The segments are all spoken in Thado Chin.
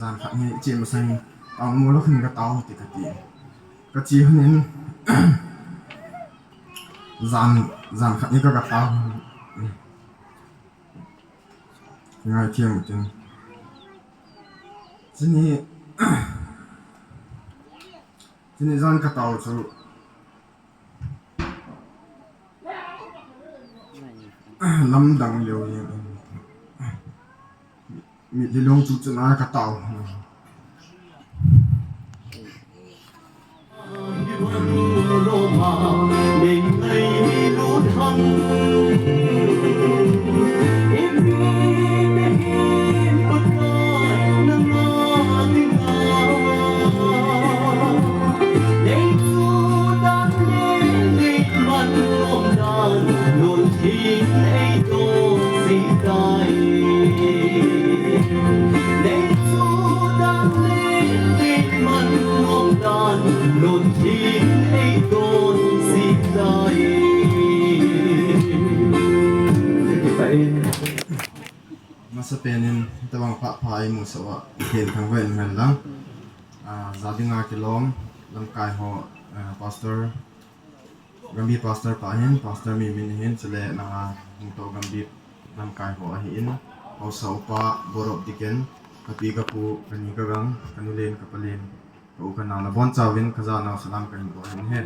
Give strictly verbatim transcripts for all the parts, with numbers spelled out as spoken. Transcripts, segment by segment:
Jan khat hi che masang, tao mo lo khin ka tao ti ka ti. Ka che hon in, jan, jan khat hi ka ka tao. Ngai thiam tin. Chini, chini jan ka tao chu. Lamdang leo hi. Mitlhi long chu chun a ka tao. Masapen in, tabang pha pha i mu sa wa, ken thang ven men lang. Ah, ja dinga kilom, lamkai ho, ah, pastor, Gambih pastor pa hin, pastor mi min hin, chule nanga hung to Gambih lamkai ho ahi in, haosa upa, board of deacon, ka pi ka pu, ka ni ka gang, ka nu len, ka pa len, ka u ka nao, nabon chauvin, ka ja nao salam ka hin bol hin he.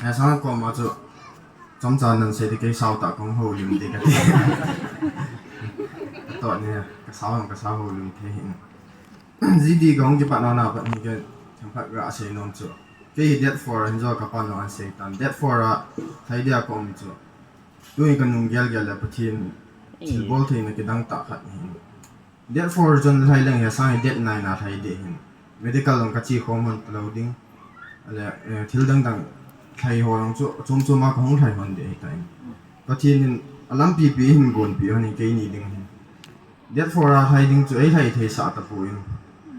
He sang koma chu, chomcha nan sei ti kei sao ta kong ho lim ti ka ti. Ka to ni, ka sao, ka sao ho lim thei hin. G D kong kipat na na pat ni ka, themkhat ga sei nom chu. Kei hi date four a hin jo ka pan lo an sei tan. Date four a thai dia ka um chu. Tui ka nung gel gel le Pathen thilbol theina kidang tah khat hi. Date four chun lhai leng he sang hi date nine a lhai ding hin. Medical long ka chi khom hon lo ding. Ale, eh, thil dang dang lhai ho long chu chom chom a ka hung lhai hon ding hi ta in. Pathen in a lampi pi hin gon pi hon in kei ni ding hin. Date four a lhai ding chu ei lhai thei sa ta pu in.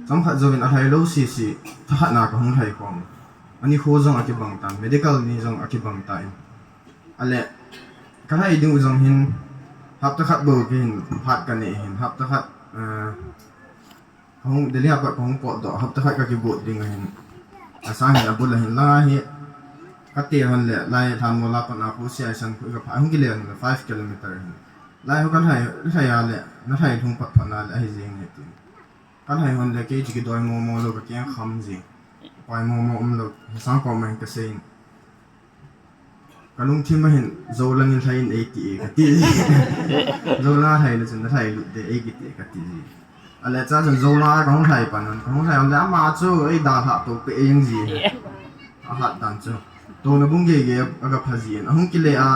Chomkhat jouvin a lhai lo si si, tha khat na ka hung lhai khom. Ani kho jong a kibang tan, medical ni jong a kibang ta in. Ale, ka lhai ding u jong hin, hapta khat bou ki hin, phat ka nei hin, hapta khat, eh, ka hung, Delhi a pat ka hung pot doh, hapta khat ka kigot ding a hin. A sang hin, a bul a hin, la hi, ka te hon le, lai than mo la pan a khu sia san khu ka pha, hung ki le hon le, five kilometer hin. Lai ho ka lhai, lhai a le, na lhai thung pat phat na le, ahi jing he tin. Ka lhai hon le, kei chu ki doi mo mo lo ka kiang kham jing. Pai mo mo um lo, he sang ko ma hin ka sei in. Ka lungthim a hin, Zolang in lhai in ei ti e ka ti. Zolang a lhai le chun na lhai lut de ei ki ti e ka ti. Ale cha chun Zolang a ka hung lhai pan, ka hung lhai pan le ama chu ei dalha to pe ei ang ji. A hat dan chu. Tona bung gei gei a ka pha ji in. A hung ki le a,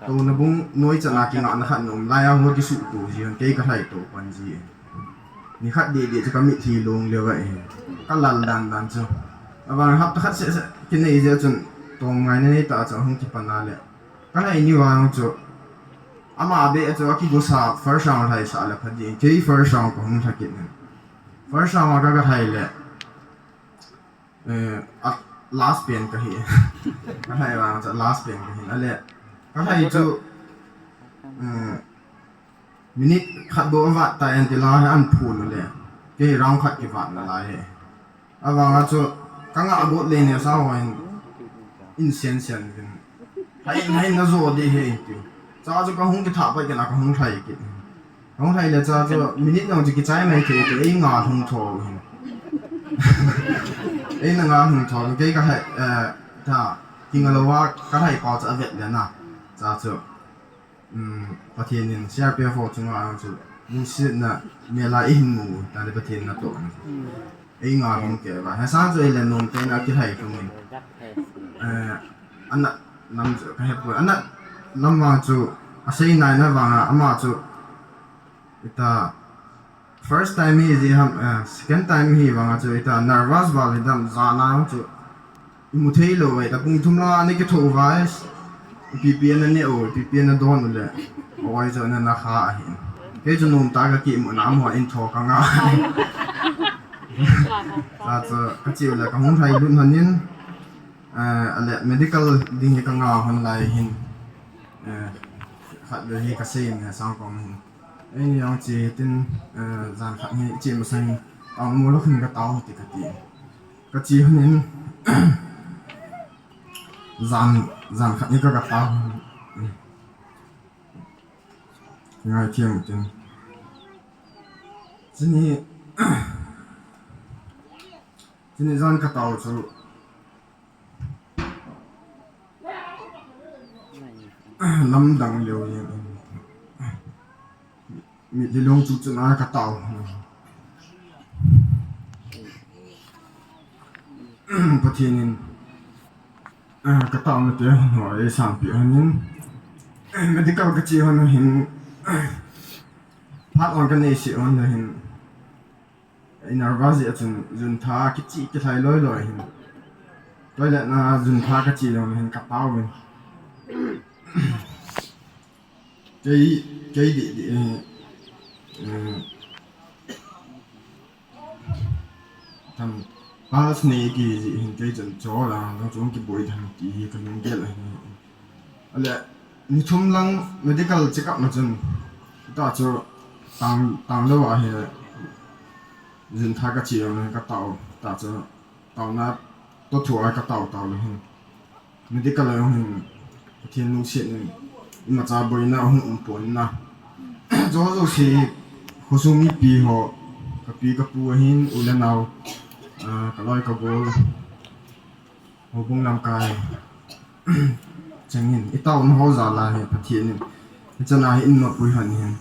tona bung noi chan a ki ngah na khat na um lai a ho ki su to ji in. Kei ka lhai to pan ji in. Ni khat deh deh chu ka mitlhi long leo a e. Ka lal dan dan chu. Avang hapta khat seh seh kinei jeh chun tom ngai na nei ta chu a hung kipan a le. Ka lhai ni vang chu. Ama be chu a kigo sa first round lhai sa le pha ding. Kei first round ka hung lha kit in. First round a ka ka lhai le. Eh, a last pen ka hi. Ka lhai vang chu last pen ka hin. A le. Ka lhai chu. Eh, Minute khat bou a vat ta en ti lai an phun le. Kei round khat ki vat na lai he. Avang a chu ka ngah got le ne sa ho in in sen sen vin. Hai, hai na zo de he ti. Cha chu ka hung ki tha pa ke na ka hung lhai ki. Ka hung lhai le cha chu minute nong chu ki chai mai thei te ei nga hung tho hin. Ei na nga hung tho kei ka hai, eh, ta ki nga lo wa ka hai pa cha vet le na. Cha chu. Um, Pathen in C R P F ho chunga ang chu lungsetna mela i hin mu ta le Pathen na to. Ei nga hung ke ba. He sang chu ei le nom te na ki hai tung in. Eh, ana nam chu ka he pu. Ana nam ma chu a sei nai na vang a ama chu ita First time hi ji ham, eh, second time hi vang a chu ita nervous val hi dam ja na chu. I mu thei lo ve ta pung thum la ni ki tho vai. P P N ne o, P P N na don le. Oi chu na na kha a hin. Kei chu nom ta ka ki mu na mo in tho ka nga. Sa chu ka chi le ka hung hai lun han in. Eh, ale medical ding hi ka nga han lai hin. Eh, khat le hi ka sei in sang kong hin. Eini jong che tin, eh, jan khat hi che masang, tao mo lo khin ka tao ti ka ti. Ka che hon in, jan, jan khat hi ka ka tao. Ngai thiam tin. Chini, chini jan ka tao chu. Lamdang leo yin. Mitlhi long chu chun a ka tao. Pathen in, ah, ka tao na te ho ei sangpi hon in. Medical ka che hon hin. Phat on ka nei se hon hin. Ei nervous jeh a chun jun tha kichi kilhai loi loi hin. Toilet na jun tha ka che lou hin ka tao in. Kei, kei di di, eh, eh, tham pulse nei ki ji hin kei chun cho la, nang chung kiboi tham ti hi ka lunggel a hin. Ale, ni thum lang medical check up na chun, ta chu tang, tang lou a hi, jun tha ka che lou ka tao, ta chu, taona, to thu a ka tao tao lou hin. Medical a jong hin, Pathen lungset in, imacha boina ahung um pon na. Jouse, khosung mipi ho, ka pi ka pu ahin, u le nao, ah, ka loi ka gol. Houbung lamkai chengin, i taona ho jal a hi Pathen in, hichan a hi in nopui hon hin.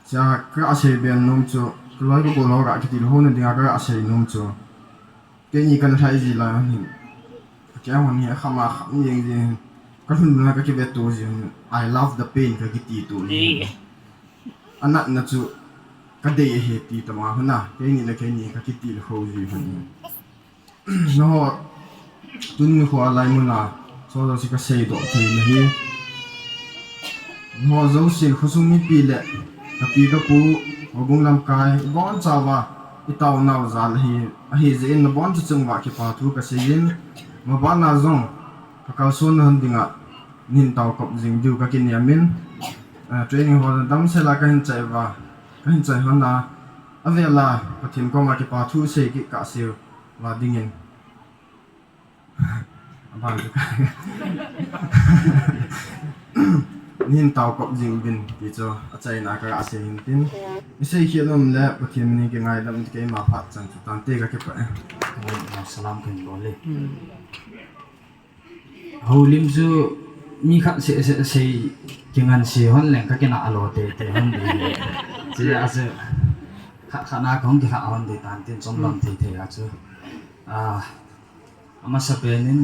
Chia ka sei ben nom chu, ka loi ka gol ho ka kiti lou ho na dinga ka sei nom chu. Keini kan lhai ji lai hon hin. Ka keng hon hi, a kham a kham jeng jeng hin. Ka lhun lhun a ka kive to ji hin. "I love the pain," ka kiti to ji hin. A natna chu ka dei ahi ti tama hon a. Keini le keini ka kiti lou ho ji hon hin. Nangho, tuni nikho a lai mun a, so jouse ka seidoh thei na hi. Nangho jouse khosung mipi le, ka pi ka pu, houbung lamkai, ibon chauva, i taonau jal ahi, ahi jeh in nabon chauva kipa thu ka sei in, maban a jong, ka kalson na hon dinga, nin tao kop jing diu ka kinem in, eh, training hall damsel a ka hin chai uva, ka hin chai hon a, avel a, Pathen koma kipa thu sei kit ka sei uva dingin. Aban chu ka. Nin tao kop jing uvin ti chu achaina ka ga sei hin tin. I sei khel nom le Pathen min in kingaidam in, keima phat chan chu tante ka kipah e. Salam kahin bol e. Houlim chu mi khat seh seh sei kingansei hon leng ka kinah a lo tete hon ding. Chule a chu khat khat na kahung kilhah hon ding tan tin chomlam thei thei a chu. A, amasapen in,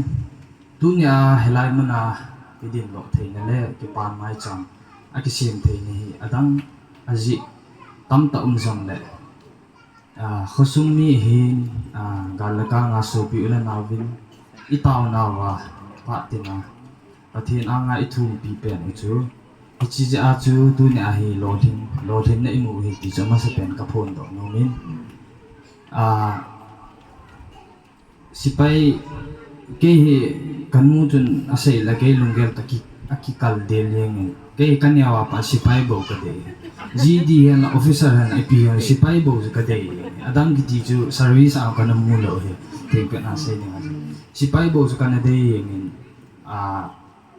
tunia hilai muna kidindoh theina le kipan maicham akisem theina hi adang ajeh tamtah um jongle, a, khosung mi hin, a, gal le kang a sopi u le nau vin i taonauva phat tina Pathen anga i thumpi pen u chu, hiche jeh a chu tunia hi lolhin, lolhinna i mu hi ti chu amasapen ka phondoh nom in, a, Sepai, kei hi kanu chun asei le kei lunggel toh ki, akikal del jeng in. Kei hi kaneo a pat sepai bou kadei. G D hen la, officer hen la, ipi hen la, sepai bou chu kadei jeng in. Adang kiti chu service a kana mu lou hi. Thengpet a sei ding ahi. Sepai bou chu kana dei jeng in. A,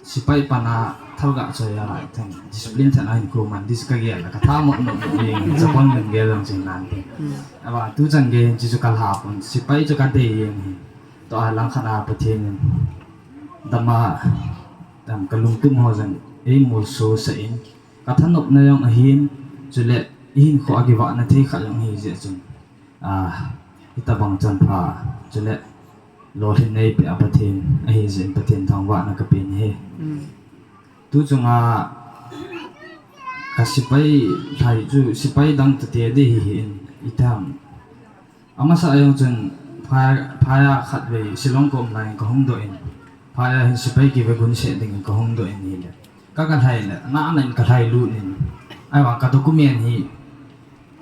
Sepai pan a thalgah choi a, then discipline then a hin ko man, this ka gel a, ka tha mot mot mot jeng, chapang lunggel jong ching nan te. Ava, tu chan gei hin chu ka lha pon, sepai chu ka dei jeng hin. Tua langkhat a Pathen in dam a, dam ka lungtup ho jong eimolso sah in, ka thanopna jong ahin, chule i hinkho a kivahna thei khat jong ahi jeh chun. A, hitabang chonpha, chule lolhinna eipeh a Pathen, ahi jeh in Pathen thangvahna kapen ahi. Tu chunga ka sepai lhai chu sepai dang tete dei hi hin, itam. Amasa a jong chun phai, phai a khatvei Shillong ka um lai in kahung doh in, phai a hin sepai kive gun seh dingin kahung doh in ahile. Ka, ka lhai le, na, na in ka lhai lut in. Ahivang ka document hi,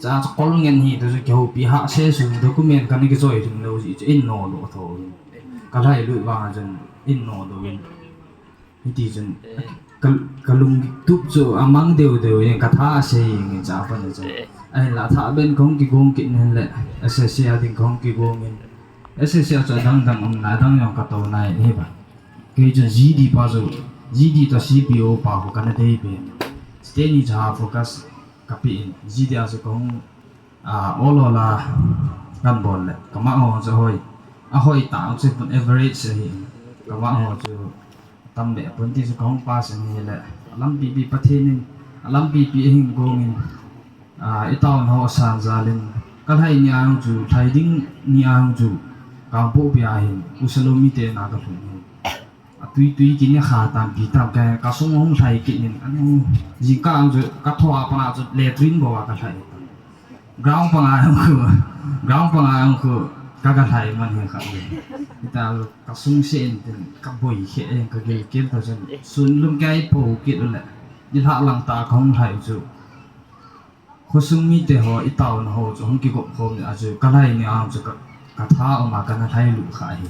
cha, cha kol ngen hi, tu chu kihoupi hahsa sun document kana kichoi lhing lou jeh chun, in nodoh tho in. Ka lhai lut vang a chun, in nodoh in. Hiti chun, Ka, ka lungtup chu amang deu deu in ka tha asei in cha pa le cha. Ahinla tha ben kong kigong kit nin le S S C a ding kong kigong in. S S C a chu adang dang um na dang jong ka to nai hi ba. Kei chu G D pa chu G D to C P O pa ko kana dei be. Steni cha focus ka pi in G D a chu kong a ol ol a kan bol le kama ho chu hoi. A hoi ta chu pun average ahi. Kama ho chu tam be pun ti chu kong pass ni le lampi pi Pathen in lampi pi hin gong in. A, i taona ho san jalin, ka lhai ni ang chu, lhai ding ni ang chu, Kangpokpi a hin, u Salomi te na ka lhun in. A tui tui kini kha tam pi tam ka, ka sung hung lhai kit in, anu, jingkah ang chu, ka tho a pana chu, latrine bou a ka lhai. Ground panga ang khu, ground panga ang khu, ka ka lhai man hi kha. Ita ka sung se in tin, ka boi khe in, ka gil kil ta chun, sun lum kai po kit u le, ni lha lang ta ka hung lhai chu. Khosung mite ho, i taona ho chu hung kigop khom le a chu ka lhai ni ang chu ka, ka tha um a kana lhai lu kha hi.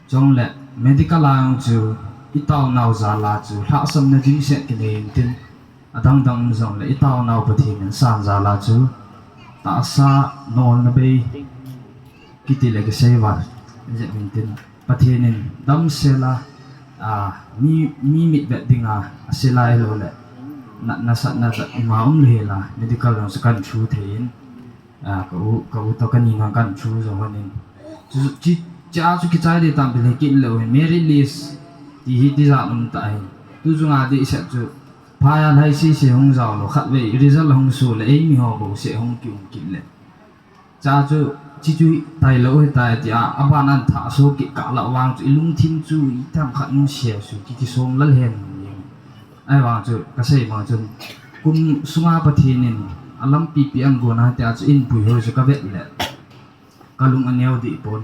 Chong le medical ang chu i taonau jal a chu lhahsamna ding se kinei in tin adang dang um jong le i taonau Pathen in san jal a chu tahsa nolna bei kiti le kisei va je min tin Pathen in damsel a, a, mi, mi mit vet ding a, a sel a elo le, na, na sat na sat ima um le la, medical jong chu kan thu thei in, a, ka u, ka u to ka ni na kan thu jo hon in. Chu, chi, cha chu kichai de tam pil he kit lo hin, merit list, ti hi ti ja um ta hin. Tu chu nga di set chu, phai a lhai si si hung jao lo, khat vei, result hung su le, ei mi ho bo se hung ki um kit le. Cha chu, chi chu tai lo hi tai ti a, a ban an tha so ki ka la wang chu, i lungthim chu, i tam khat in sia su, ki ki som lal hen. Ai wang chu, ka sei mang chun, kum sunga Pathen in, a lampi pi an go na ti a chu, in pui ho chu ka vet le. Ka lung a neo di pon,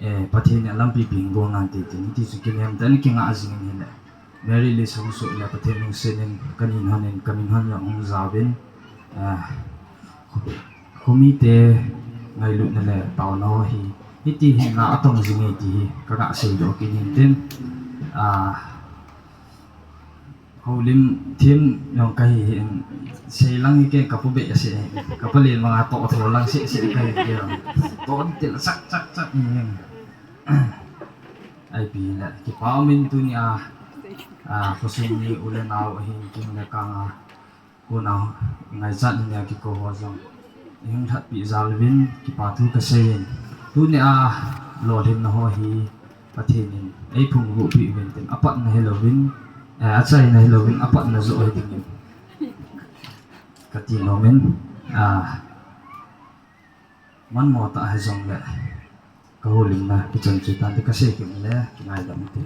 eh, Pathen in a lampi pi an go na ti ti, ti chu ki nem ta ni ki nga a jing ni le. Mary Lee Song Su le Pathen lungset in ka nin hon in ka min hon jong hung jao vin, ah, khomite ngailutna le taona ho hi, hiti hin na atong jing e ti hi ka ga seidoh kit in tin, ah, houlim thim jong ka hi hin, sei lang hi ke ka pu be se, ka pa len manga to tho lang se se ka hi ke, to til sak sak sak ni hin. Ai pi le, kipa um in tuni a, a, khosung mi u le nau ahin king le kang a, kona ngaichat ni a kiko ho jong. Hing lhatpi jal vin, kipa thu ka sei in. Tuni a, lolhinna ho hi, Pathen in, ei phungvuh pi vin tin, apatna hi lo vin, eh, achaina hi lo vin, apatna jo hi ding in. Ka ti nom in, a, man mo ta hi jong le. Ka houlimna, kichan chu tan te ka sei kit le, kingaidam te.